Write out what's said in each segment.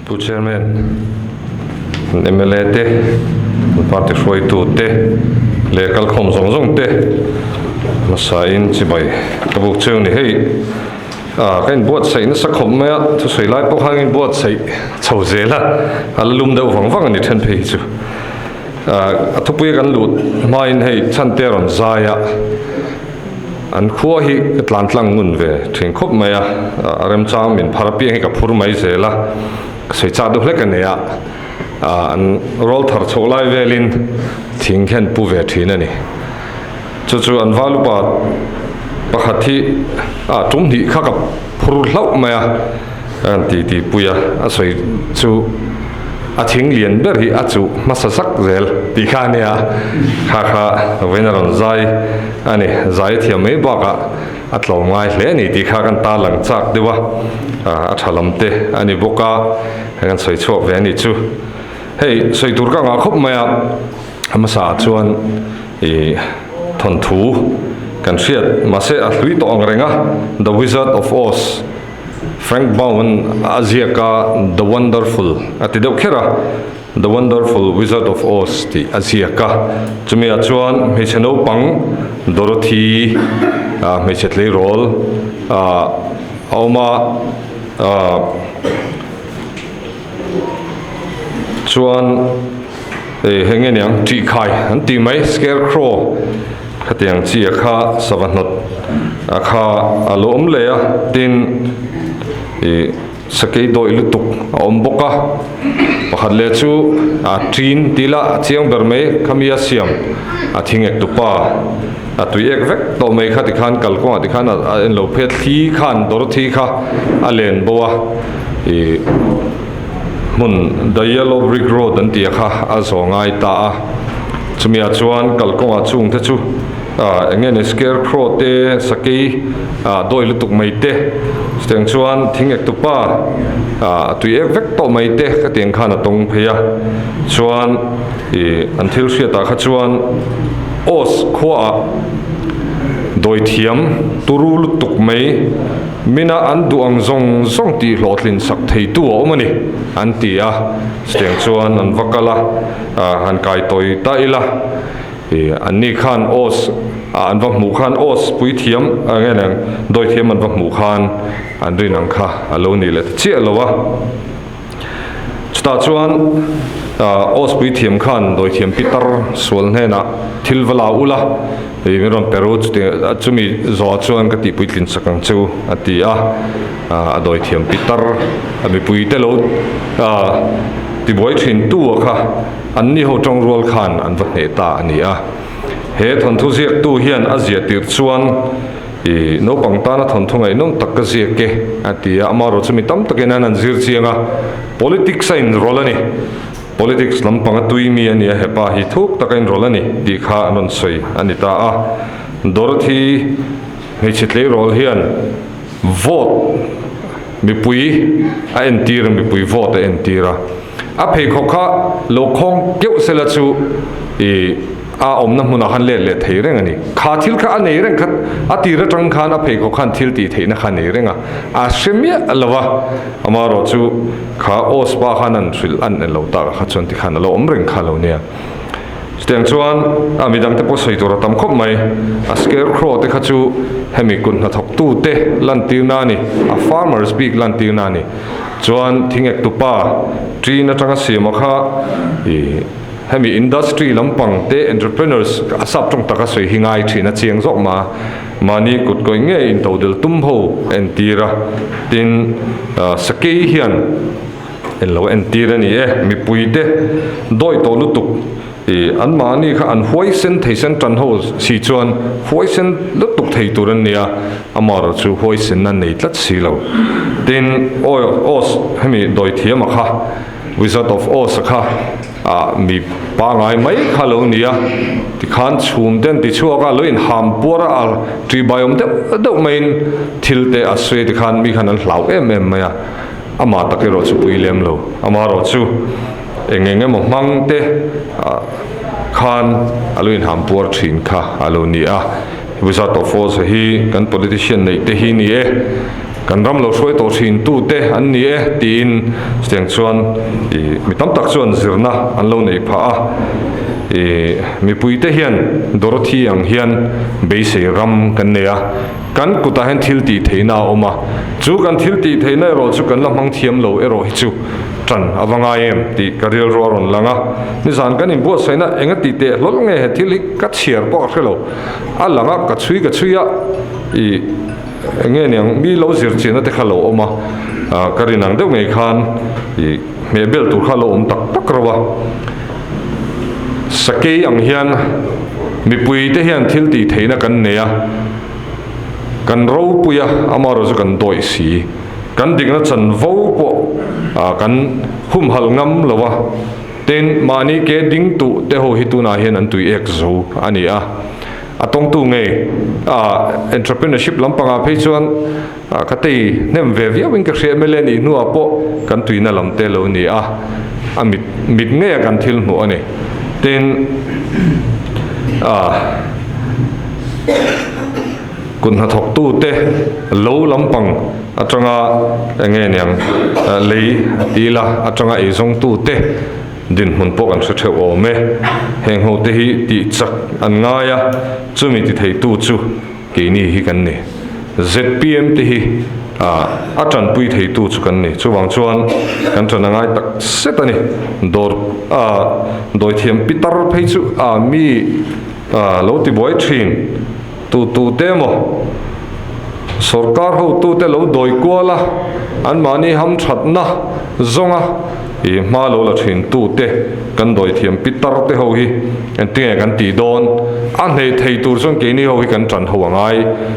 Pu Chairman, kan mla te, kan party hruaitu te leh kalkhawm zawng zawng te hmasain chibai ka buk cheu ni. Hei ka inbuatsaih nasa khawp mai a, thusawi lai pawh khan ka inbuatsaih chho zel a, a la lum deuh vang vang a ni then phei hi chu. A thupui kan lut hmain hei chhante a rawn zai a, an khua hi ka tlan tlang ngun ve thin khawp mai a, a remchang min phar apiang hi ka phur mai zel a, ka sawi chak deuh hlek a nei a, an rawl thar chhoh lai velin thing hian pu ve thin a ni. Chu chu an val upa pakhat hi a tum hnih kha ka phur hlauh mai a, a rawn ti ti pui a, a sawi chu a thing lian ber hi a chuh hmasa zak zel tih kha a nia, kha kha vawiin a rawn zai a ni, zai a thiam mai bakah a tlawm ngai hle a ni tih kha kan tarlang chak deuh a, a tha lam te a ni bawk a, kan sawi chhuak ve a ni chu. Hei sawi tur ka ngah khawp mai a, a hmasa ah chuan ih thawnthu kan hriat mahse a hlui tawh ang reng a, The Wizard of Oz, Frank Baum a ziak a The Wonderful a ti deuh kher a, The Wonderful Wizard of Oz tih a ziak a, chumi ah chuan hmeichhe naupang Dorothy ah hmeichhe tleirawl ah a awm a ah. Chuan eh heng nge niang ṭihkhai an tih mai scarecrow khatiang chi a kha sava hnawt a kha a lo awm leh a tin ih sakei dawih lutuk a awm bawk a pakhat leh chu a ṭin tih lah a chiang ber mai khami a siam a thing ek tupa a tui ek vek tawh mai kha tikhan kalkawngah tikhan a en lo phei a thli khan Dorothy kha a len bo a. Ih hmun The Yellow Brick Road an tih a kha a zawh ngai ta a, chumi ah chuan kalkawngah chung te chu ah eng nge ni scarecrow te sakei ah dawi lutuk mai te chutiang chuan thing ek tupa ah a tui ek vek tawh mai te khatiang khan a tawng phei a, chuan ih an thil hriat ah kha chuan Oz khua ah dawithiam turu lutuk mai. Mina an duh ang zawng zawng tih hlawhtlin sak theitu a awm a ni, an ti a. Chutiang chuan an va kal a, han kai tawi ta ila. Ih, anni khan Oz ah an va hmuh khan Oz puithiam, nge leng, dawithiam an va hmuh khan an rin ang kha a lo nih leh ta chiah lo a. Chutah chuan Oz puithiam khan dawithiam pitar sual hnenah thil va la ul a, Hei min rawn pe ru chumi zawhah chuan ka tih puitlin sak ang che u a ti a, a dawithiam pitar a mipui te lo tibuai thin tu a kha an ni ho tawng rual khan an va hneh ta a ni a. He thawnthu ziaktu hian a ziah tirh chuan I naupang tana thawnthu ngaihnawm tak ka ziak e, a ti a. Amaherawh chu mi tam takin an han zir chiang a, politics a inrawlh a ni. Politics lampang a tui mi a ni a, hepa hi thuk taka inrawlh a ni tih kha an rawn sawi a ni ta a. Dorothy hmeichhe tleirawl hian vote mipui a entir a, mipui vote a entir a. A pheikhawk kha lo khawng keuh sela chu i a awmna hmunah khan let leh thei reng a ni. Kha thil kha a nei reng kha a tir atang khan a pheikhawk khan thil tih theihna kha a nei reng a, a hre miah lo va. Amaherawh chu kha Oz pa khan an hrilh an en lo tak kha chuan tikhan a lo awm reng kha lo nia. Chutiang chuan a midangte pawh sawi tur a tam khawp mai. A scarecrow te kha chu hemi kut hnathawktu te lantirna a ni, a farmers bik lantirna a ni. Chuan thingek tupa ṭin atanga siama kha ih hemi industry lampang te entrepreneurs a sap tawng taka sawi hi ngai thin a chiang zawk mah a, mahni kut kawih ngei intodel tum ho a entir a, tin sakei hian englo entir a ni e, mipui te dawi tawh lutuk. Ih, anmahni kha an huaisen thei sen tan ho si chuan huaisen lutuk thei tur an nia, amaherawh chu huaisenna nei tlat si lo. Tin, awi Oz hemi dawithiama kha, Wizard of Oz a kha, ah mi pangai mai kha lo nia, tikhan chhum te an ti chhuak a, lo inham puar a, a ṭihbaiawm deuh deuh maiin thil te a sawi tikhan mi khan an hlau em em mai a, amah tak erawh chu pui lem lo, amaherawh chu. Eng eng emaw hmang te khan a lo inham puar thin kha a lo ni a. Wizard of Oz hi kan politician neih te hi ni e. Kan ram lo hruai tawh thin tute an ni e tiin chutiang chuan ih mi tam tak chuan zirna an lo neih phah a. Ih mipuite hian Dorothy ang hian beisei ram kan nei a, kan kutah hian thil tih theihna a awm a, chu kan thil tih theihna erawh chu kan la hmang thiam lo erawh hi chu tan a va ngai em tih ka rilru a rawn lang a. Nizan kan inbuatsaihna eng a tih teh hlawl nge he thil hi ka chhiar pawh ka hre lo, a lang a ka chhui ka chhui a ih. Eng nge niang mi lo zir chiahna te kha lo awm a, ka rin ang deuh ngei khan ih hmeh bel tur kha lo awm tak tak reuh a. Sakei ang hian mipui te hian thil tih theihna kan nei a, kan ropui a, amaherawhchu kan dawih si. Kan dikna chanvo pawh kan humhalh ngam lo a, tin mahni ke ding tuh te ho hi tunah hian an tui ek zo a ni a. A tawngtu nge a entrepreneurship lampangah phei chuan ka tei hnem ve viauin ka hria mla nih hnuah pawh kan tuina lam te lo ni a, a mit mit ngeia kan thil hmuh a ni. Tin, a kut hnathawktute lo lampang atanga eng nge niang lei tila atanga eizawngtute, Dinhmun pawh kan hre theuh awm e. Heng ho te hi tih chak an ngai a, chumi ti theitu chu keini hi kan ni. Zpm te hi a tanpui theitu chu kan ni. Chuvang chuan kan tan a ngai tak set a ni. Dawr dawithiam pitar phei chu mi lo tibuai thin tu tu te emaw sorkar hotute lo dawi kual a, anmahni hamthatna zawnga ih hma lo la thin tute kan dawi thiam pitar te ho hi engtinge kan tih dawn? A hneh thei tur chuan keini ho hi kan tan ho a ngai,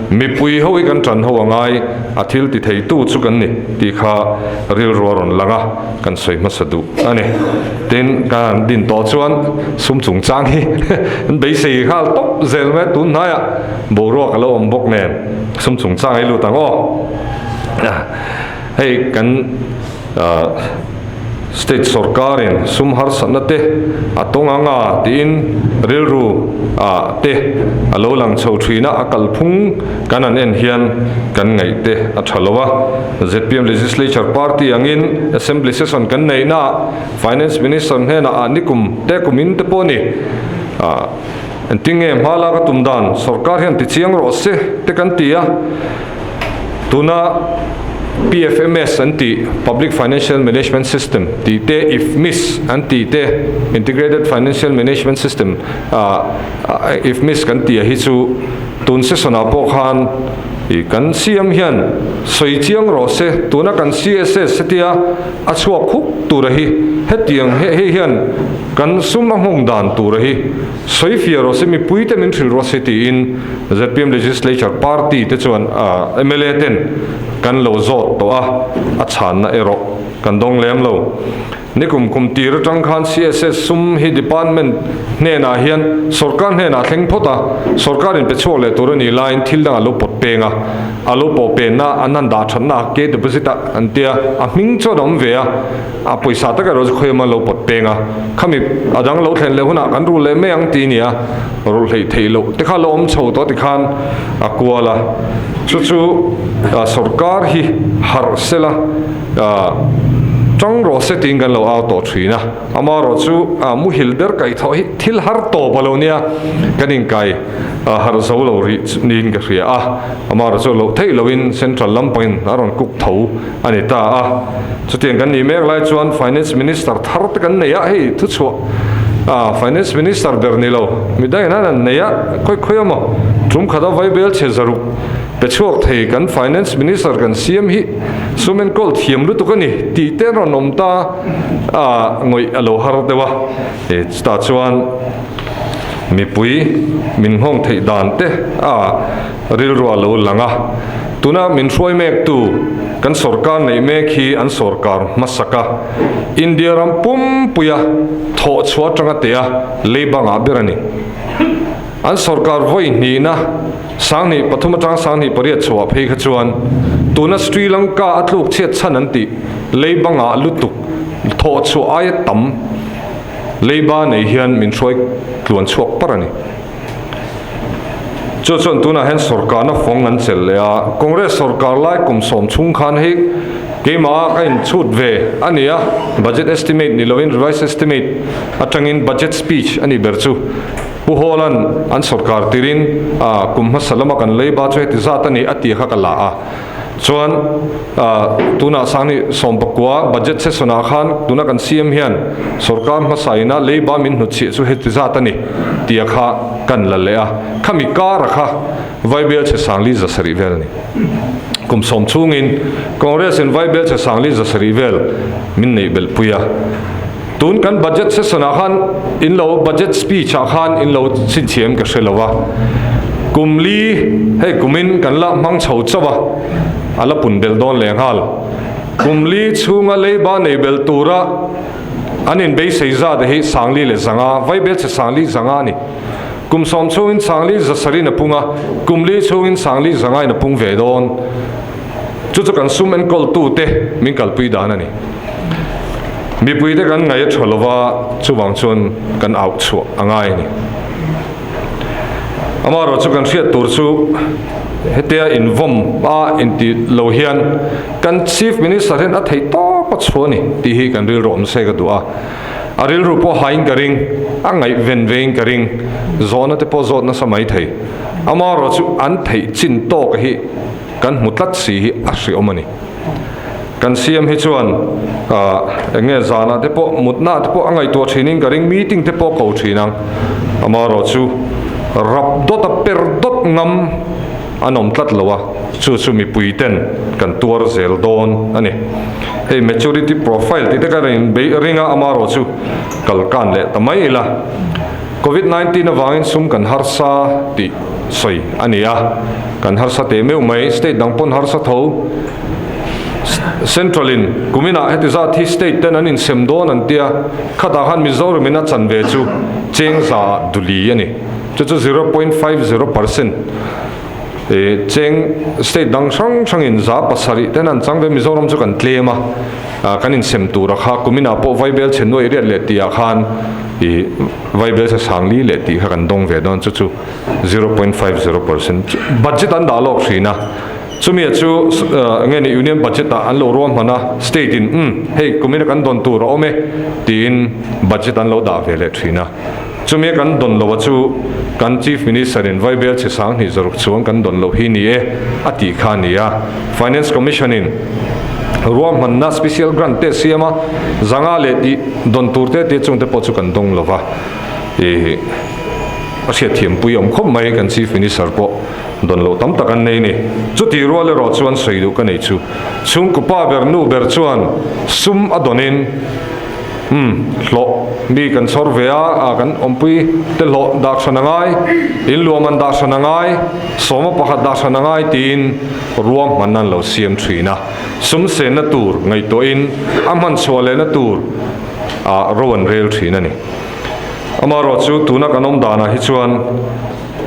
mipui ho hi kan tan ho a ngai, a thil ti thei tu chu kan ni tih kha rilru a rawn lang a, kan sawi hmasa duh a ni. Tin, ka han din tawh chuan sum chungchang hi an beisei nghal tawp zel mai a, tun hnaiah boruak a lo awm bawk nen sum chungchang hi lut ang aw. Hei kan state sorkarin sum harsatna te a tawng ang a tiin rilru ah te a lo lang chho thin a, a kalphung kan han en hian kan ngaih te a tha lo a. Zpm Legislature Party angin Assembly Session kan neihna ah Finance Minister hnenah ah nikum te kum in te pawh ni ah engtin nge hma lak a tum dan sorkar hian ti chiang rawh se te kan ti a, tuna PFMS an tih Public Financial Management System tih te IFMIS an tih te Integrated Financial Management System ah IFMIS kan tih a hi chu tun session ah pawh khan ih kan CM hian sawi chiang rawh se tuna kan CSS hetia a chhuak khuk tura hi hetiang hei hian kan sum a nghawng dan tura hi sawi fiah rawh se mipui te min hrilh rawh se tiin zpm Legislature Party te chuan mla ten kan lo zawt tawh a, a chhanna erawh kan dawng lem lo. Nikum kum tir atang khan CSS sum hi department hnenah hian sorkar hnenah a thleng phawt a, sorkar in pe chhuak leh tur a nih laiin thil dang a lo pawt peng a, a lo pawh penna an han dah thatna a ke deposit a an tia, a hming chuan a awm ve a, a pawisa tak erawh chu khawiawma lo pawt peng a, khami a dang lo thlen leh hunah kan rul leh mai ang ti nia, rulh hleih theih loh te kha a lo awm chho tawh tikhan a kual a, chu chu sorkar hi harh sela. Tang rawh se tiin kan lo au tawh thin a, amaherawh chu muhil ber kaihthawh hi thil har tawp a lo nia, kan inkai harh zo lo rih niin ka hria a, amaherawh chu loh theih loin central lampangin a rawn kuk tho a ni ta a, chutiang kan nih mek lai chuan finance minister thar te kan nei a, hei thuchhuah finance minister ber ni lo midangin an han nei a, khawi khawi emaw tum khata vaibel chhe zaruk pe chhuak thei kan finance minister kan siam hi Sum enkawl thiam lutuk a ni tih te rawn awm ta a ngawih a lo har deuh a, chutah chuan mipui min nghawng theih dan te a rilru a lo lang a, tuna min hruai mek tu kan sawrkar neih mek hi an sawrkar hmasak a, India ram pumpuia thawh chhuah atanga teh a leiba ngah ber a ni. An sawrkar vawi hnihna 2003 atang 2008 chhuah phei kha chuan tuna Sri Lanka a tluk chhiat chhan an tih leiba ngah lutuk thawh chhuah aia tam leiba nei hian min hruai tluan chhuak par a ni. Chu chuan tunah hian sawrkarna fawng an chelh leh a, Congress sawrkar lai kum sawm chhung khan hei keimah ka inchhut ve a ni a, budget estimate ni lovin revised estimate atangin budget speech a nih ber chu Pu Hawla'n an sawrkar tirin kum hmasa lama kan leiba chu heti zat a ni a tih kha ka la a. Chuan tunah Sangni 19 budget session ah khan tuna kan CM hian sorkar hmasa ina leiba min hnutchhiah chu heti zat a ni tia kha kan la leh a. Khami kara kha Vaibel chhe Sangli 700 vel a ni. Kum sawm chhungin Congress in Vaibel chhe Sangli 700 vel min neih belh pui a. Tun kan budget session ah khan in lo budget speech ah khan in lo chhinchhiam ka hre lo a, kum li hei kumin kan la hmang chho chauh a, a la pun belh dawn leh nghal. Kum li chhunga leiba nei belh tura an inbeisei zat hi 40 leh 500, vaibel chhe 40 500 a ni. Kum 10 chhungin 40 700 in a pung a, kum li chhungin 40 500 in a pung ve dawn. Chu chu kan sum enkawltute min kalpui dan a ni. Mipuite kan ngaih a tha lova, chuvang chuan kan auh chhuah a ngai a ni. Amaherawhchu kan hriat tur chu hetia invawm a inti lo hian kan Chief Minister hian a theih tawp a chhuah a ni tih hi kan rilru awm se ka duh a. A rilru pawh hain ka ring, a ngaihven vein ka ring, zawhna te pawh zawt nasa mai thei. Amaherawhchu an theih chin tawk hi kan hmu tlat si hi a hriawm a ni. Kan siam hi chuan eng nge zanah te pawh mutna te pawh a ngaihtuah thinin ka ring meeting te pawh ko thin ang. Amaherawhchu rap dawt a per dawt ngam an awm tlat lo a, chu chu mipui ten kan tuar zel dawn a ni. Hei maturity profile tih te ka rawn beih ring a, amaherawhchu kal kan leh ta mai ila. Covid 19 avangin sum kan harsa tih sawi a ni a, kan harsa teh meuh mai, state dang pawn harsa tho. Central in kuminah heti zat hi state ten an insem dawn an tia, khatah khan Mizoram in a chan ve chu cheng za ah duli a ni, chu chu 0.50% cheng state dang hrang hrang in 7% ten an chang ve, Mizoram chu kan tlem a, kan insem tur a kha kuminah pawh Vaibel chhe nuaih riat leh tih ah khan ih Vaibel chhe 40 leh tih kha kan dawng ve dawn, chu chu 0.50% budget an dah lawk thin a. Chumia chu nge ni Union Budget ah an lo ruahman a, State in umm hei kumina kan dawn tur a awm e tiin Budget an lo dah ve leh thin a. Chumia kan dawn lo a chu kan Chief Minister in Vaibel chhe 2000 chuang kan dawn loh hi ni e a tih kha a ni a. Finance Commission in ruahmanna Special Grant te siam a, 500 leh tih dawn tur te te chung te pawh chu kan dawng lo va. Ih a hriatthiampui awm khawp mai kan Chief Minister pawh. Dawn loh tam tak an nei ni. Chutih rual erawh chuan sawi duh ka nei chu. Chhungkaw pa ber nu ber chuan sum a dawnin umm hlawh mi kan chhawr ve a, a kan awmpui te hlawh dah hran a ngai, in luam an dah hran a ngai, sawma pakhat dah hran a ngai tiin ruahman an lo siam thin a. Sum senna tur ngaihtuahin a hman chhuah lehna tur ah ro an rel thin a ni. Amaherawh chu tuna kan awm danah hi chuan.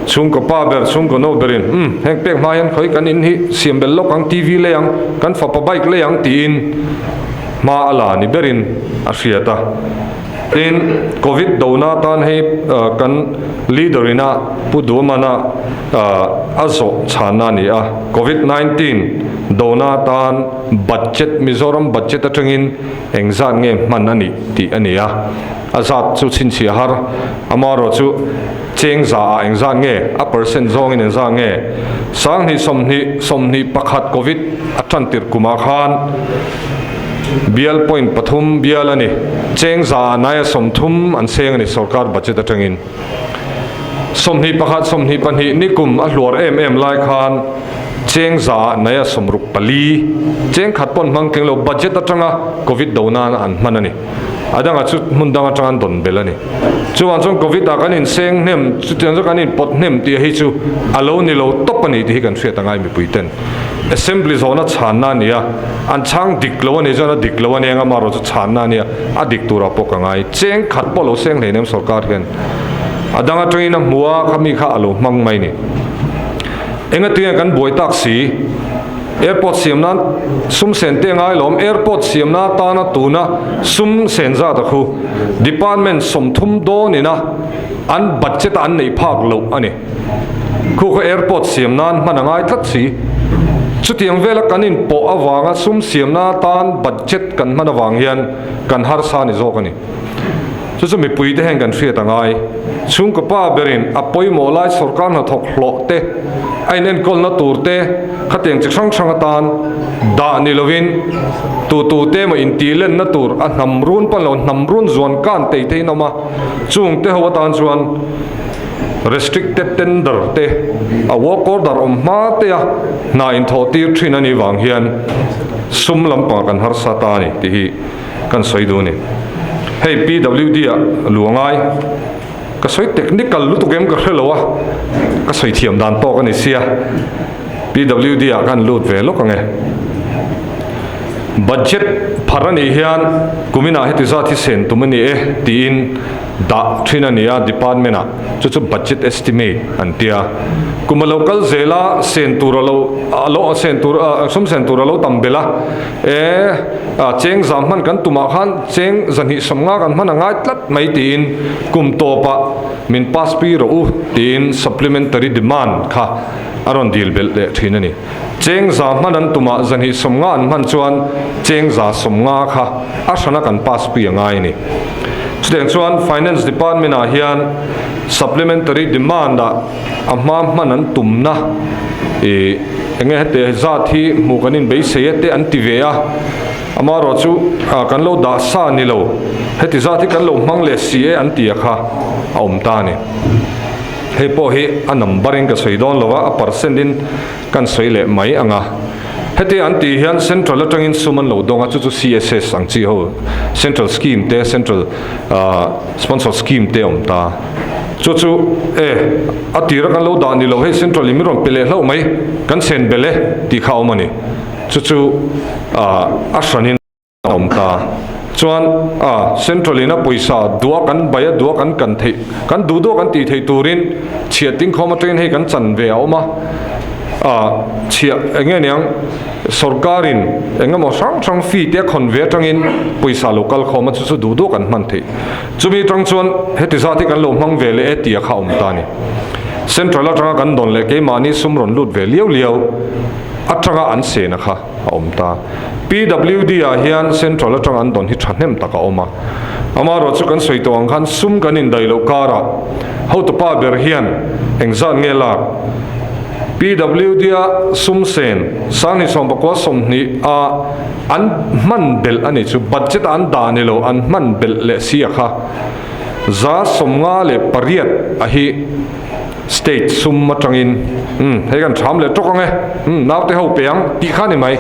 Chhungkaw pa ber, chhungkaw no berin, Umm, heng pek hma hian khawi kan in hi siam bel lawk ang, TV lei ang, kan fapa bike lei ang tiin hma a la ni berin a hriat a. Tin, Covid dona atan hei kan leader ina Pu Duamana a zawh chhanna a ni a. Covid 19 dona atan budget, Mizoram budget atangin engzat nge hman a nih tih a ni a. A zat chu chhinchhiah har, amaherawh chu cheng za ah engzat nge, a percent zawngin engzat nge? 2020 21 Covid a tan tirh kumah khan bial point pathum bial a ni. Cheng za ah naia 30 an seng a ni sorkar budget atangin. 21 22 ni kum a hluar em em lai khan cheng za ah naia 64 cheng khat pawn hmang tling lo budget atanga Covid do nana an hman a ni. A dangah chu hmun dang atang an dawn belh a ni. Chuvang chuan Covid ah kan inseng hnem, chutiang chu kan inpawt hnem tih hi chu a lo ni lo tawp a ni tih hi kan hriat angai mipui ten. Assembly zawhna chhanna a ni a, an chhang dik lo a nih chuan a dik lo a ni anga amaherawhchu chhanna a nia, a dik turah pawh ka ngai. Cheng khat pawh lo seng hleinem sorkar hian a dang atangin a hmu a, khami kha a lo hmang mai ni. Engatinge kan buai tak si? Airport siam nan sum sen te ngai lawm, airport siam na atana tuna sum sen zat a khu department 30 dawn ina an budget a an neih phak loh a ni. Khu kha airport siam nan hman a ngai tlat si. Chutiang vela kan inpawh avanga sum siamna atan budget kan hman avang hian kan harsa ni zawk a ni. Chu chu mipui te hian kan hriat a ngai. Chhungkaw pa berin a pawimawh lai sawrkar hnathawk hlawh te, a inenkawlna tur te khatiang chi hrang hrang atan dah ni lovin tu tu te emaw intihlenna tur a hnam run pan lo hnam run zuan kan tei theiin a awm a, chung te ho atan chuan restricted tender te a work order awm hma te a hna inthawh tir thin a nih vang hian sum lampangah kan harsa ta a ni tih hi kan sawi duh a ni. Hei PWD ah lu a ngai. Ka sawi technical lutuk em ka hre lo a, ka sawi thiam dan tawk a ni sia. PWD ah khan lut ve lawk ang e. Budget phar a nih hian kuminah heti zat hi sen tum a ni e tiin dah thin a ni a department ah chu chu budget estimate an tia. Kum a lo kal zel a sen tur a lo a lo sen tur a sum sen tur a lo tam belh a e cheng za hman kan tumah khan cheng zahnih sawmnga kan hman a ngai tlat mai tiin kum tawpah min pass pi rawh u tiin supplementary demand kha a rawn dil belh leh thin a ni. Cheng za hman an tumah zahnih sawmnga an hman chuan cheng za sawmnga kha a hrana kan pass pui a ngai a ni. Chutiang chuan Finance Department ah hian supplementary demand ah a hma hman an tumna ih enge heti zat hi hmuh kan inbeisei a te an ti ve a, amaherawh chu kan lo dah sa ni lo heti zat hi kan lo hmang leh si e an ti a kha a awm ta a ni. Hei pawh hi a number in ka sawi dawn lo a, a percent in kan sawi leh mai ang a. Heti an tih hian central atangin sum an lo dawng a, chu chu CSS ang chi ho central scheme te central sponsor scheme te a awm ta. Chu chu e a tira kan lo dah ni lo hei central in min rawn pe leh hlauh mai kan chen belh e tih kha a awm a ni. Chu chu a hranin. A awm ta. Chuan a Central in a pawisa duah kan bai a duah kan kan theih kan duh duah kan tih theih turin chhiah tingkhawm atangin hei kan chan ve a awm a. A chhiah eng nge niang sorkarin eng emaw hrang hrang fee te a khawn ve atangin pawisa lo kal khawm a chu chu duh duah kan hman theih. Chumi atang chuan heti zat hi kan lo hmang ve leh e tih a kha a awm ta a ni. Central atanga kan dawn leh keimahni sum rawn lut ve liau liau atanga an sena kha. a awm ta. PWD ah hian Central atang an dawn hi thahnem tak a awm a. Amaherawh chu kan sawi tawh ang khan sum kan indaih loh karah hotupa ber hian engzat nge lak? PWD a sum sen Sanghnih 19 20 a an hman belh a nih chu budget ah an dah ni lo an hman belh leh si a kha 58 a hi State sum atangin umm hei kan tham leh tawk ang e, umm naute ho pe ang tih kha ni mai.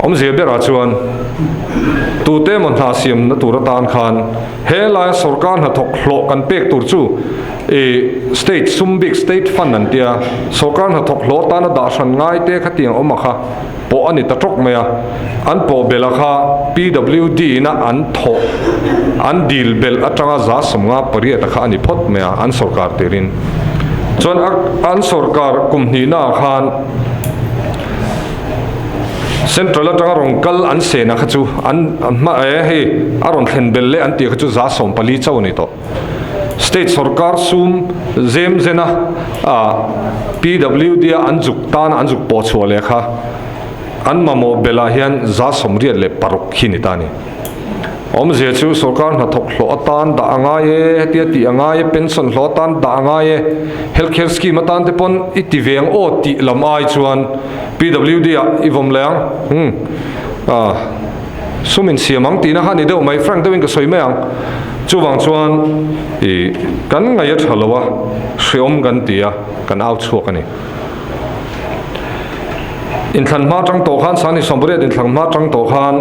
Awmzia berah chuan tute emaw hna siamna tur atan khan he laia sorkar hnathawk hlawh kan pek tur chu ih state sum bik state fund an tia sorkar hnathawk hlawh atana dah hran ngai te khatiang awm a kha pawh a ni ta tawk mai a, an pawh belh a kha PWD ina an thawh an dil belh atanga 58 a kha a ni phawt mai a, an sawrkar tirin. Chuan a an sawrkar kum hnihna ah khan Central atanga rawn kal an sena kha chu an hma e hei a rawn thlen belh leh an tih kha chu 14 chauh a ni tawh. State sawrkar sum zem zena PWD a an zuk tana an zuk pawh chhuah leh kha an mamawh belh ah hian 86 khi ni ta a ni. Awmzia chu sawrkar hnathawk hlawh atan dah a ngai e, hetia tih a ngai e, pension hlawh atan dah a ngai e, health care scheme atan te pawn i ti ve ang aw tih lam ai chuan PWD ah i vawm leh ang. Umm. Sum insiam ang tihna kha a ni deuh mai, frank deuhin ka sawi mai ang. Chuvang chuan ih kan ngaih a tha lo a, hreawm kan ti a, kan au chhuak a ni. Inthlan hma tang tawh khan, Sani Sawmpariat inthlan hma tang tawh khan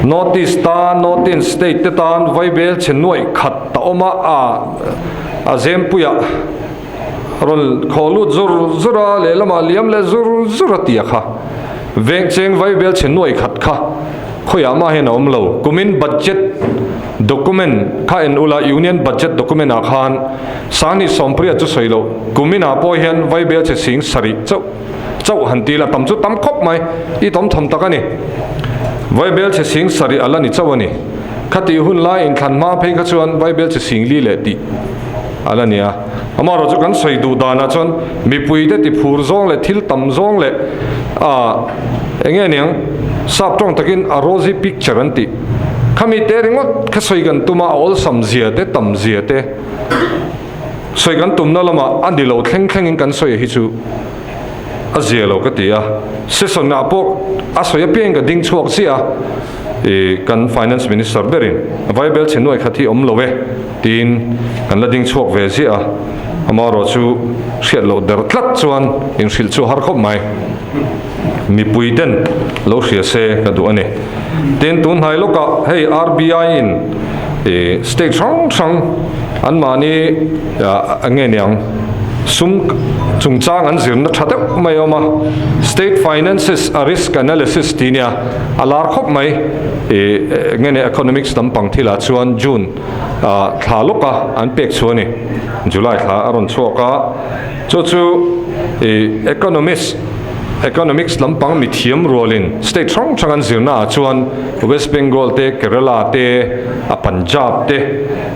North East tan, North East State te tan Vaibel chhe nuaih khat a awm a, a Zempuiah rawn khaw lut zur zur a, lehlamah liam leh zur zur a ti a kha. Veng cheng vaibel chhe nuai khat kha khawiah mah hian a awm lo. Kumin budget document kha en ula Union budget document ah khan Sanghnih 80 chu sawi loh. Kumin ah pawh hian vaibel chhe sing sarih chauh chauh han ti la tam chu tam khawp mai. I tawm tham tak a ni. Vaibel chhe sing sarih a la ni chauh a ni. Khatih hun lai inthlan hma phei kha chuan vaibel chhe sing li leh tih. a la ni a. Amaherawh chu kan sawi duh danah chuan mipuite ti phur zawng leh thil tam zawng leh ah eng nge niang sap tawng takin a rosy picture an tih khami te ringawt kha sawi kan tum a, a awlsam zia te tam zia te sawi kan tumna lamah a ni lo thleng thlengin kan sawi hi chu a zia lo ka ti a. Session ah pawh a sawi apiangin ka ding chhuak chiah a, ih kan finance minister berin vaibel chhe nuai khat hi awm lo e. Tiin kan la ding chhuak ve ziah a, amaherawh chu hriat loh der tlat chuan inhrilh chu a har khawp mai. Mipui ten lo hria se ka duh a ni. Tin, tun hnai lawkah hei RBI in state hrang hrang anmahni nge niang sum chungchang an zirna tha deuh mai a awm a, State Finances a Risk Analysis tih nia a lar khawp mai. Nge nia economics lampang thilah chuan June thla lawka an pek chu a ni. July thla a rawn chhuak a, chu chu ih economist economics lampang mithiam rualin state hrang hrang an zirna ah chuan West Bengal te, Kerala te, a Punjab te,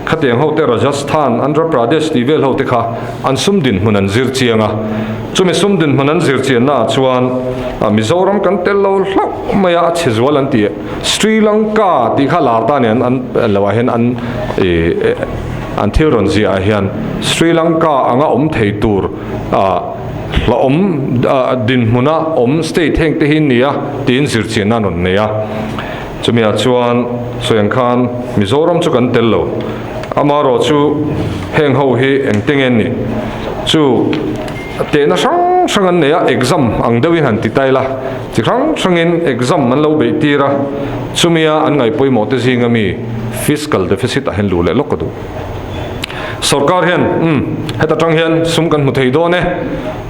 khatiang ho te Rajasthan, Andhra Pradesh tih vel ho te kha an sum dinhmun an zir chiang a. Chumi sum dinhmun an zir chianna ah chuan Mizoram kan tel lo hlauh mai a, a chhe zual an ti. Sri Lanka tih kha lar ta nen an lo ah hian an ih an thil rawn ziah ah hian Sri Lanka anga awm thei tur ah hlauhawm dinhmuna awm state heng te hi ni a tiin zirchianna an rawn nei a. Chumi ah chuan sawi ang khan Mizoram chu kan tel lo. Amaherawh chu heng ho hi engte nge an nih chu Tehna hrang hrang an nei a, exam ang deuhin han ti ta ila, chi hrang hrangin exam an lo beih tir a, chumia an ngaih pawimawh te zinga mi fiscal deficit ah hian luh leh lawk ka duh. Sorkar hian, umm, heta tang hian sum kan hmu thei dawn e,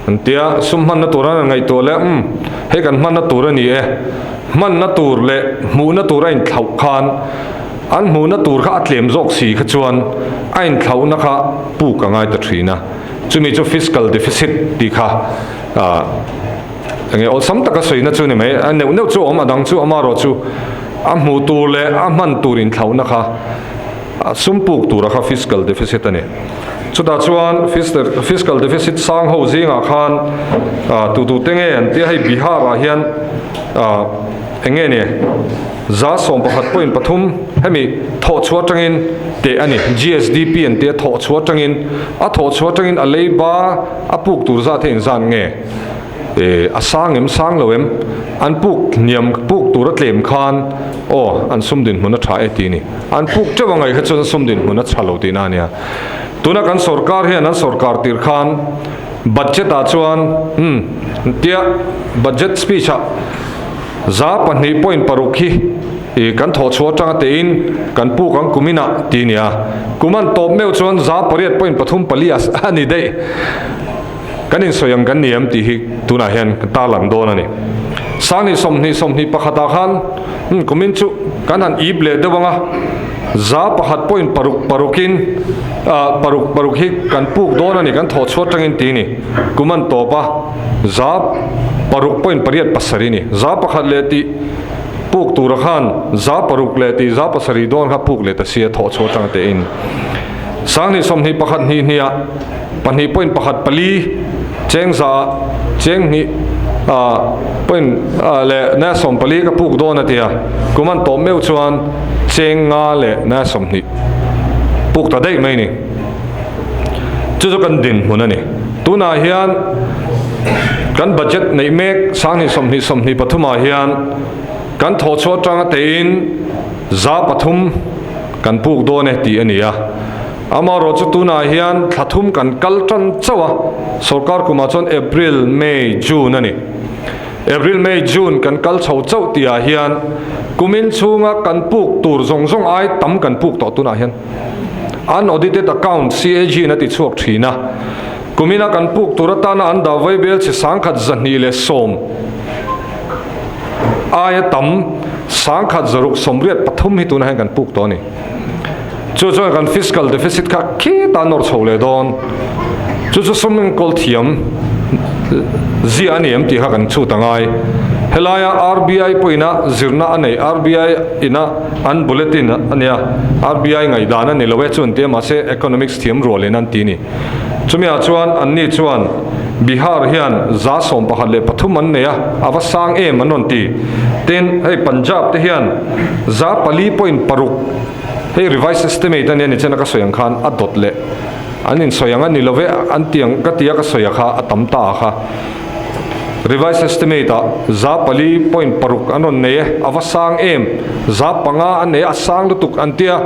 an tia, sum hmanna tur an ngaihtuah leh, umm, hei kan hmanna tur a ni e, hmanna tur leh hmuhna tur a inthlauh khan an hmuhna tur kha a tlem zawk si kha chuan a inthlauhna kha puk a ngai ta thin a. Chumi chu fiscal deficit tih kha enge awlsam taka sawina chu ni mai. A neuh neuh chu a awm, a dang chu amaherawh chu a hmuh tur leh a hman tur inthlauhna kha sum puk tura kha fiscal deficit a ni. Chutah chuan fiscal deficit sang ho zingah khan tutute nge an tia hei Bihar ah hian enge ni? 11.3 hemi thawhchhuah atangin teh a ni. GSDP an tia thawhchhuah atangin a thawhchhuah atangin a leiba a puk tur zat hi engzat nge? Eh a sang em sang lo em? An puk hniam puk tur a tlem khan aw an sum dinhmun a tha e tih a ni. An puk teuh angai kha chuan sum dinhmun a tha lo tihna a nia. Tuna kan sorkar hian an sorkar tir khan budget ah chuan umm tia budget speech ah 2.6 hi ih kan thawh chhuah atanga tein kan puk ang kum inah ti nia. Kum an tawp meuh chuan 8.34 a ni daih. Kan insawi ang kan ni em tih hi tunah hian ka tarlang dawn a ni. Sangni 20 21 ah khan umm kumin chu kan han ip leh deuh ang a, 1.6 in ah paruk paruk hi kan puk dawn a ni kan thawh chhuah atangin ti ni. Kum an tawp a. 6.87 a ni. 1 leh tih puk tura khan 6 leh tih 7 dawn kha puk leh ta sia thawh chhuah atanga tein. Sanghnih 21 hnih hniah 2.14 cheng za cheng hnih point leh na 14 ka puk dawn a tia. Kum an tawp meuh chuan cheng nga leh na 20 puk ta daih mai a ni. Chu chu kan dinhmun a ni. Tunah hian kan budget neih mek 20 20 23 ah hian kan thawhchhuah atanga tein 300 kan puk dawn e tih a ni a. Amaherawh chu tunah hian thla thum kan kal tan chauh a, sorkar kumah chuan April, May, June a ni. April, May, June kan kal chho chauh tihah hian kumin chhunga kan puk tur zawng zawng ai tam kan puk tawh tunah hian. Unaudited account CAG in a ti chhuak thin a, kumina kan puk tur atana an dah vaibel chhe 1210 aia tam 1683 hi tunah hian kan puk tawh a ni. Chu chuan kan fiscal deficit kha khitah nawr chho leh dawn. Chu chu sum enkawl thiam zia a ni em tih kha kan chhut a ngai. Helaia RBI pawhina zirna a nei, RBI ina an bulletin a nia, RBI ngaihdan a ni lo e chu an ti a, mahse economics thiam rualin an ti a ni. Chumiah chuan anni chuan Bihar hian 13% an nei a, a va sang em an rawn ti. Tin, hei Punjab te hian 4.6, hei revised estimate a nia nichina ka sawi ang khan a dawt leh an insawi ang a ni lo ve an ti ang ka ti a ka sawi a kha a tam ta a kha. Revised estimate ah 4.6 an rawn nei e, a va sang em, 5% an nei a, a sang lutuk an tia,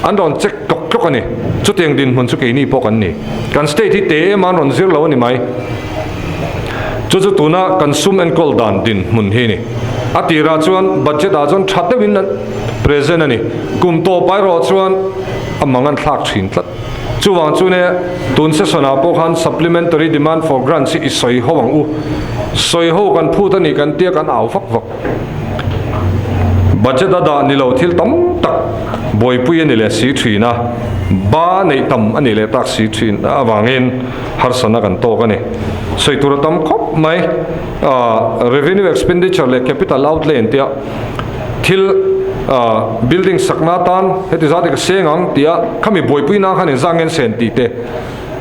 an rawn check tlawk tlawk a ni. Chutiang dinhmun chu keini pawh kan ni. Kan state hi te em a an rawn zir lo a ni mai. Chu chu tuna kan sum enkawl dan dinhmun hi a ni. A tirah chuan budget ah chuan tha deuhin present a ni. Kum tawp erawh chuan a mang an thlak thin tlat. Chuvang chu ne tun session ah pawh khan supplementary demand for grants hi i sawi ho ang u. Sawi ho kan phut a ni kan tia kan au vak vak. Budget a dah ni lo thil tam tak buaipui a ni leh si thin a, ba neih tam a nih leh tak si thin avangin harsatna kan tawk a ni. Sawi tur a tam khawp mai. Revenue expenditure leh capital outlay an tia thil building sakna atan heti zat hi ka seng ang tia khami buaipuina khan inzah ngen sen tih te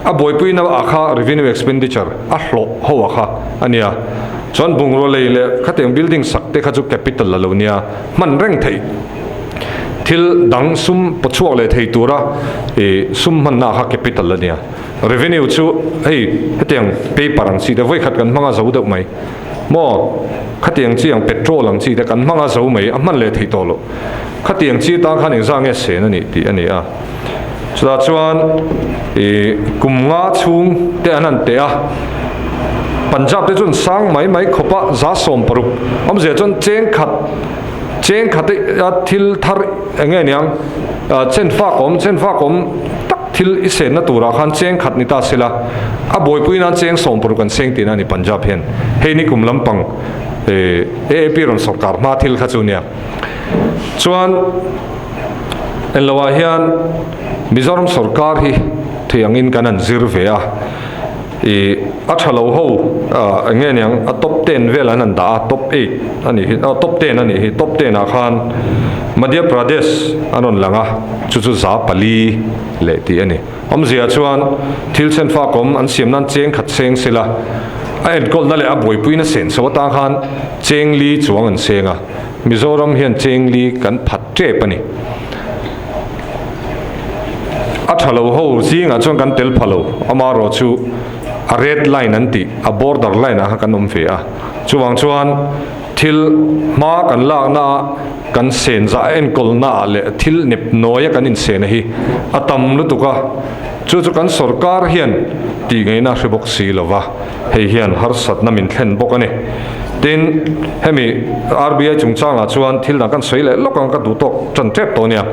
a buaipuina ah kha revenue expenditure a hlawh ho ah kha a nia. Chuan bungraw lei leh khatiang building sak te kha chu capital a lo nia hman reng theih thil dang sum pawchhuak leh thei tura ih sum hmanna ah kha capital a nia. Revenue chu hei hetiang paper ang chi te vawikhat kan hmang a zo deuh mai maw khatiang chi ang petrol ang chi te kan hmang a zo mai a hman leh theih tawh loh khatiang chi tan khan engzah nge sen a nih tih a ni a chutah chuan ih kum nga chhung te an han teh a Punjab te chuan sang mai mai khawp a 60 awmzia chuan cheng khat cheng khat a thil thar eng nge niang chen fak awm chen fak awm tak thil i senna turah khan cheng khat ni ta sela a buaipui nan cheng 60 an seng tihna a ni Punjab hian hei ni kum lampang AAP rawn sawrkar hma thil kha chu nia chuan engloah hian Mizoram sawrkar hi thei angin kan han zir ve a ih a tha lo ho eng nge niang a top ten vel an han dah a top eight a nih hi aw top ten a nih hi top ten ah khan Madhya Pradesh an rawn lang a chu chu 400 leh tih a ni awmzia chuan thil chhenfak awm an siam nan cheng khat seng sela a enkawlna leh a buaipuina sen chho atang khan cheng li chuang an seng a Mizoram hian cheng li kan phat tep a ni. A tha lo ho zingah chuan kan tel pha lo, amaherawh chu a red line an tih, a border line ah kha kan awm ve a. Chuvang chuan thil hma kan lakna ah, kan sen zah enkawlna ah leh thil nep nawi a kan insena hi a tam lutuk a, chu chu kan sorkar hian tih ngaihna a hre bawk si lo va, hei hian harsatna min thlen bawk a ni. Tin, hemi RBI chungchangah chuan thil dang kan sawi leh lawk ang ka duh tawk tan tep tawh nia.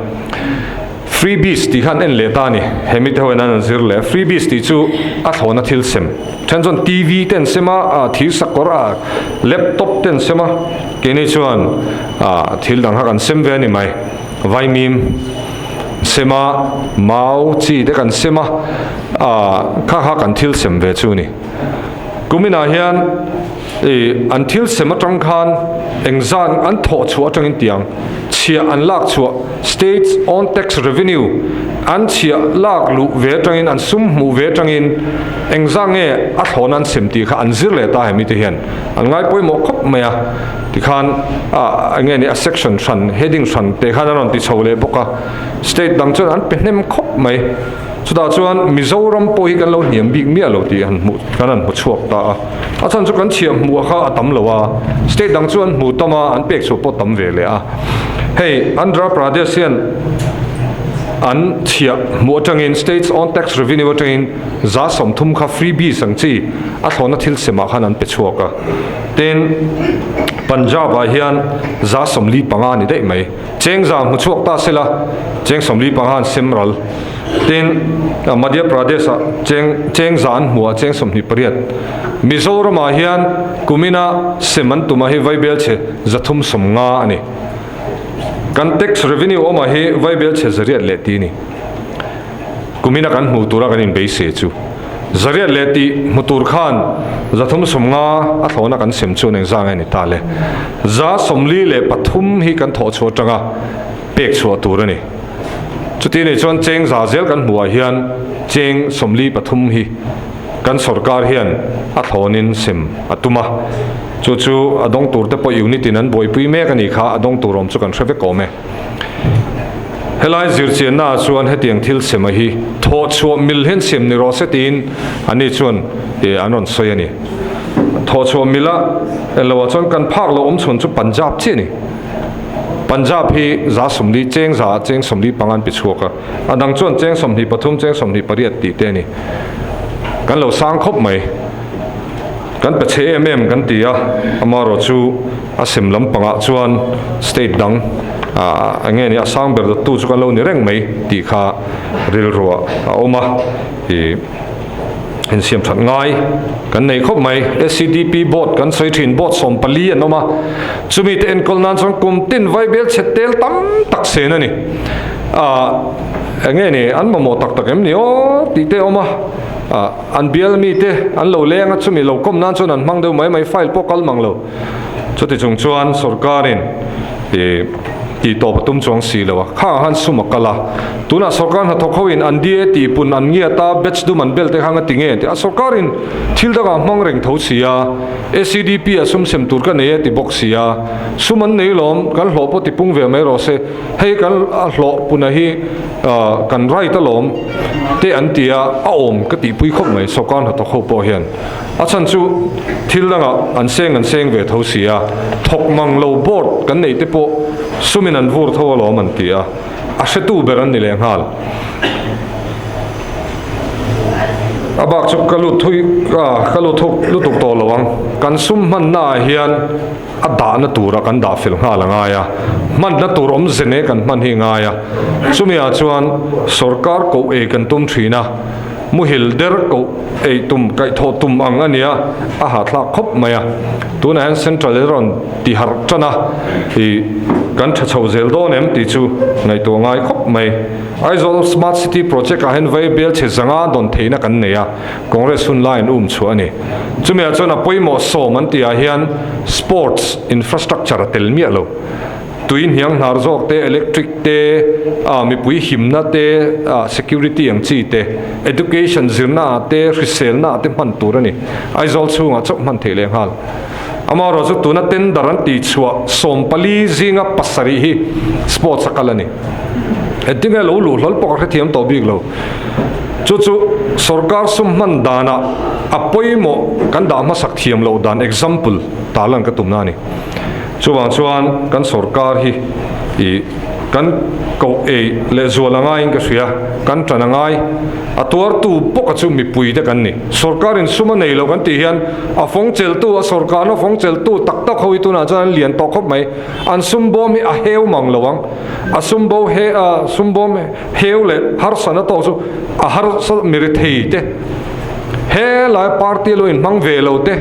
Freebies tih khan en leh ta a ni. Hemi te ho in an an zir leh. Freebies tih chu a thlawna thil sem. Then chuan TV te an sem a, thir sakawr a, laptop te an sem a. Keini chuan thil dang kha kan sem ve a ni mai. Vaimim sem a, mau chi te kan sem a, kha kha kan thil sem ve chu a ni. Kuminah hian ih an thil sem atang khan engzan an thawh chhuah atangin tiang chhiah an lak chhuah states own tax revenue an chhiah lak luh ve atangin an sum hmuh ve atangin engzah nge a thlawn an sem tih kha an zir leh ta hemi te hian an ngai pawimawh khawp mai a tikhan ah enge ni a section hran heading hran te khan an rawn ti chho leh bawk a state dang chuan an pe hnem khawp mai. Chutah chuan Mizoram pawh hi kan lo hniam bik miah lo tih han hmuh kan han hmu chhuak ta a. A chhan chu kan chhiah hmuh kha a tam lo a, state dang chu an hmu tam a, an pek chhuah pawh tam ve leh a. Hei Andhra Pradesh hian an chhiah hmuh atangin state's own tax revenue atangin 30% kha freebies ang chi a thlawhna thil semah khan an pe chhuak a. Tin, Punjab ah hian 45% a ni daih mai. Cheng za hmu chhuak ta sela, cheng 45 an sem ral. Tin, Madhya Pradesh ah cheng cheng za an hmu a, cheng 28. Mizoram ah hian kumina sem an tum a hi vaibel chhe 350 a ni. Kan tax revenue awm ah hi vaibel chhe 800 leh ti a ni. Kumina kan hmuh tura kan inbeise chu. Zariat leh tih hmu tur khan 350 a thlawhna kan sem chuan engzah nge ni ta le? 143 hi kan thawh chhuah atanga pek chhuah tur a ni. Chuti nih chuan cheng za zel kan hmuhah hian cheng 43 hi kan sorkar hian a thlawnin sem a tum a. Chu chu a dawng tur te pawh unit in an buaipui mek a nih kha, a dawng tur awm chu kan hre vek awm e. Helai zirchianna ah chuan hetiang thil sema hi thawh chhuah mil hian sem ni rawh se tiin ani chuan an rawn sawi a ni. Thawh chhuah mila en loh ah chuan kan phak loh awm chhun chu Punjab chiah a ni. Punjab hi 140 cheng za ah cheng 45 an pe chhuak a, a dang chuan cheng 23 cheng 28 tih te a ni. Kan lo sang khawp mai. Kan pe chhe em em kan ti a, amaherawhchu a sem lampangah chuan state dang eng nge ni a sang ber dawttu chu kan lo ni reng mai tih kha rilruah a awm a, ih insiam that ngai kan nei khawp mai. SCDP board kan sawi thin board 14 an awm a, chumi te enkawl nan chuan kum tin vaibel chhe tel tam tak sen a ni. Eng nge ni an mamawh tak tak em ni aw tih te a awm a. An bial mite an lo leng a, chumi lo kawm nan chuan an hmang deuh mai mai, file pawh kal mang lo. Chuti chung chuan sorkarin ih tih tawp a tum chuang si lo a, khangah khan sum a kal a. Tunah sorkar hnathawk hoin an DA tih pun an ngiat a, batch dum an bel te kha nga ti nge tih a, sorkarin thil dangah hmang reng tho si a, SEDP ah sum sem tur ka nei e ti bawk si a, sum an nei lawm, kan hlawh pawh ti pung ve mai rawh se, hei kan hlawh puna hi kan right alawm te an ti a, a awm ka tihpui khawp mai sorkar hnathawk ho pawh hian. A chhan chu thil dangah an seng an seng ve tho si a, thawk mang lo board kan neih te pawh sumin an vur tho alawm an ti a, a hretu ber an ni leh nghal. A bak chu ka lut thui ka lut thuk lutuk tawh lo ang, kan sum hmanna ah hian a dahna tura kan dah fel nghal a ngai a, hmanna tur awmze ne kan hman hi a ngai a, chumi ah chuan sorkar koh ei kan tum thin a, muhil der koh ei tum kaihthawh tum ang a nia, a hahthlak khawp mai a, tunah hian central in rawn ti harh tan a, ih kan tha chho zel dawn em tih chu ngaihtuah ngai khawp mai. Aizawl Smart City Project ah hian vai bel chhe zanga dawn theihna kan nei a, Congress hun lai an um chhuah a ni. Chumi ah chuan a pawimawh sawm an tih ah hian sports infrastructure a tel miah lo. Tui hniang hnar zawk te, electric te, ah mipui himna te, ah security ang chi te, education zirna ah te, hriselna ah te hman tur a ni. Aizawl chhungah chauh hman theih leh nghal. Amaherawhchu chu tuna tender an tih chhuah 14 zinga 7 hi sports a kal a ni. Engtinge lo luh hlawl pawh ka hrethiam tawh bik lo. Chu chu sorkar sum hman danah a pawimawh kan dah hmasak thiam loh dan example tarlan ka tumna a ni. Chuvang chuan kan sorkar hi ih kan koh ei leh zual a ngaiin ka hria, kan tan a ngai. A tuartu bawka chu mipui te kan ni. Sorkarin sum a nei lo kan tih hian a fawng cheltu, a sorkarna fawng cheltu tak tak ho hi tunah chuan an lian tawh khawp mai. An sum bawm hi a heu mang lo ang. A sum bo he a sum bawm heu leh harsana tawk chu a harsa miri thei te. He lai party lo inhmang ve lo te,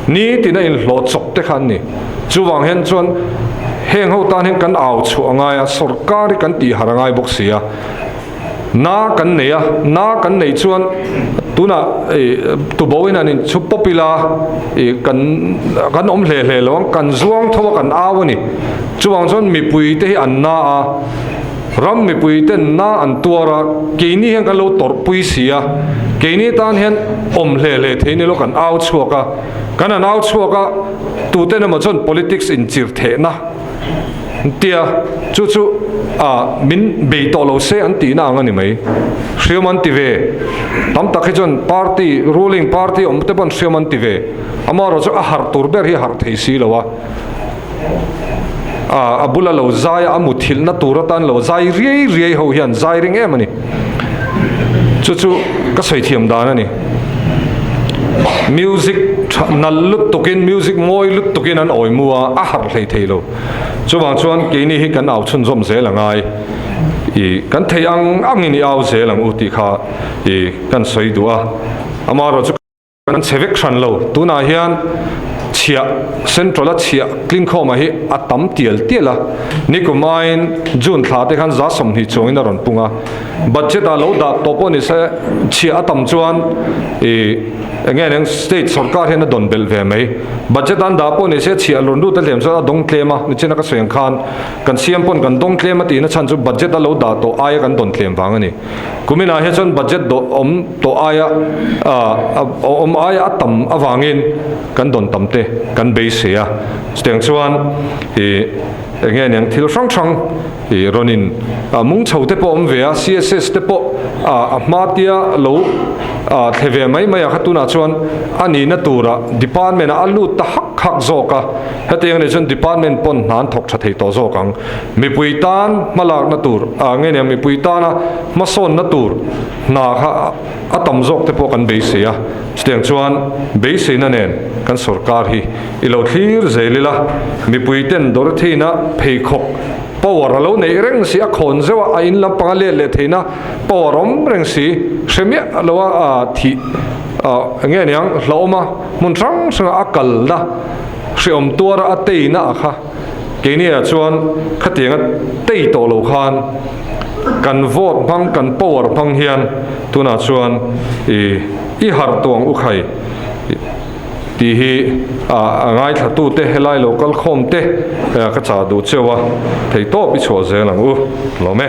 nitin a inhlawh chawp te kha an ni. Chuvang hian chuan heng ho tan hian kan au chhuah a ngai a, sorkar hi kan tih harh a ngai bawk si a. Na kan nei a, na kan neih chuan tunah tubo in an inchhup pawp ila kan kan awm hle hle lo ang, kan zuang tho a kan au a ni. Chuvang chuan mipui te hi an na a, ram mipui ten na an tuar a, keini hian kan lo tawrhpui si a, keini tan hian awm hle hle thei ni lo kan au chhuak a, kan han au chhuak a, tuten emaw chuan politics inchir thehna tia chu chu ah min bei tawh lo se an tihna ang a ni mai. Hriam an ti ve, tam tak hi chuan party ruling party awm te pawn hriam an ti ve, amaherawhchu chu a harh tur ber hi a harh thei si lo a. A bula lo zai a, a muthilhna tur atan lo zai riai riai ho hian zai ring em a ni. Chu chu ka sawi thiam dan a ni. Music tha nal lutukin, music mawi lutukin an awi mu a, a harh hlei thei lo. Chuvang chuan keini hi kan au chhunzawm zel a ngai. I kan thei ang angin i au zel ang u tih kha i kan sawi duh a. Amaherawhchu. Kan chhe vek hran lo. Tunah hian. Chhiah, Central a chhiah tlingkhawma hi a tam tial tial a, nikum aiin June thla te khan 20% chuangin a rawn pung a. Budget ah lo dah tawh pawh ni se, chhiah a tam chuan ih eng nge eng state sorkar hian a dawn belh ve mai. Budget an dah pawh ni se chhiah rawn lut a hlem chuan a dawng tlem a, nichina ka sawi ang khan kan siam pawn kan dawng tlem a tihna chhan chu budget a lo dah tawh aia kan dawn tlem vang a ni. Kuminah hian chuan budget dawh awm tawh aia awm aia a tam avangin kan dawn tam te kan beisei a. Chutiang chuan ih eng nge niang thil hrang hrang ih rawn in mung chho te pawh awm ve a, CSS te pawh a hma tia lo thle ve mai mai a kha tunah chuan a nihna turah department ah a lut ta hak hak zawk a. Hetiang anih chuan department pawn hna an thawk tha thei tawh zawk ang. Mipui tan hmalakna tur, ah nge nia mipui tana hmasawnna tur hna kha a tam zawk te pawh kan beisei a, chutiang chuan beiseina nen kan sorkar hi i lo thlir zel ila, mipui ten Dorothy-na pheikhawk power a lo neih reng si, a khawn zeuh a, a in lampang a let leh theihna power awm reng si, hre miah lo a ah thih ah nge niang hlauhawm a, hmun hrang hranga a kalna hreawm tuara a teina a kha. Keiniah chuan khatianga tei tawh lo khan kan vote hmang, kan power hmang hian tunah chuan i i harh tawh ang u khai tih hi a ngaithlatute helai lo kal khawm te ka chah duh cheu a, theihtawp i chhuah zel ang u. Lawm e.